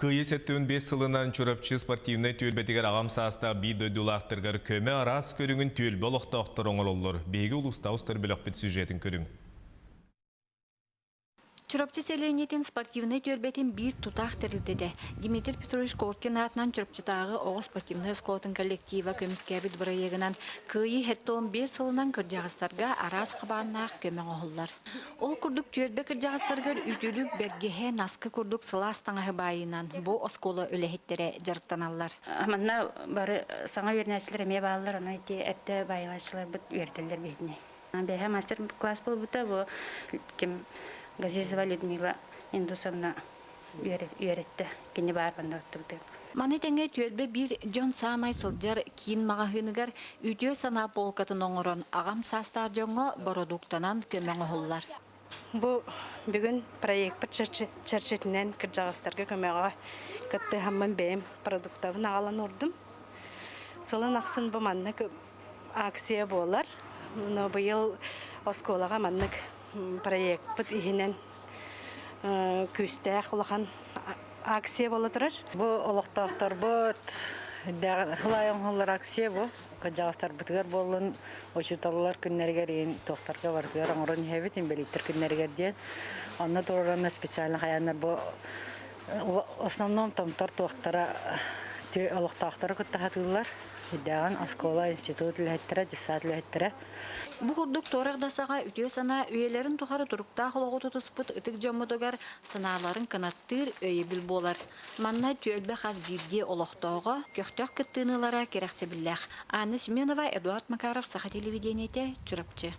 Кыайыы 75 сылынан Чурапчы спортивнай түөлбэтигэр аҕам саастаах биир дойдулаахтарыгар көмө араас көрүҥүн түөлбэ олохтоохторо оҥороллор. Биһиги улуустааҕы устар бөлөхпүт сюжетын көрүҥ. Чурапчы сэлиэнньэтин спортивнай түөлбэтин биир тутаах тэрилтэтэ Дмитрий Петрович Коркин аатынан Чурапчытааҕы оҕо спортивнай оскуолатын коллектива көмүскээбит бырайыагынан Кыайыы 75 сылынан кырдьаҕастарга араас хабааннаах көмө оҥоһуллар. Ол курдук түөлбэ кырдьаҕастарыгар үтүлүк, бэргэһэ, наскы курдук сылаас таҥаһы баайыынан бу оскуола үлэһиттэрэ дьарыктаналлар. Манна бары саҥа үөрэнээччилэр эмиэ бааллар, ону ити эрдэ баайылааччыларбыт үөрдэллэр биһигини. Бэһэ мастер-класс буолбута, бу ким Газизова Людмила Индусовна үөрэттэ, кини баар манна оттубута. Маны тэҥэ түөлбэ биир дьон саамай сылдьар киин маҕаһыыныгар үтүө санаа полкатын оҥорон аҕам саастаах дьоҥҥо бородууктанан көмө оҥоһуллар. Бу бүгүн проекпыт чэрчитинэн кырдьаҕастарга көмөҕө кыттыһаммын бэйэм продуктабын аҕалан уурдум. Сылын ахсын бу маннык акция буолар. Но быйыл оскуолаҕа маннык проекпыт иһинэн күүстээх улахан акция буола турар. Бу олохтоохторбут хылай оҥоһуллар акция бу. Кырдьаҕастарбытыгар буоллун, учууталлар күннэригэр иин туохтарга барытыгар оҥорон иһэбит, инбэлииттэр күннэригэр диэн. Онно туруоран специально хайааннар бу основном томтор туохтара олохтоохтору кытта сатыыллар. Ирдээҕин оскуола, институт үлэһиттэрэ, дьыссаат үлэһиттэрэ. Бу курдук туорах да саҕа үтүө санаа үйэлэрин тухары туруктаах олоҕу тутуспут ытык дьоммутугар санааларын кынаттыыр өйөбүл буолар. Манна түөлбэ хас биирдии олохтооҕо көхтөөх кыттыыны ылара кэрэхсэбиллээх. Анна Семенова, Эдуард Макаров, Саха телевидениетэ, Чурапчы.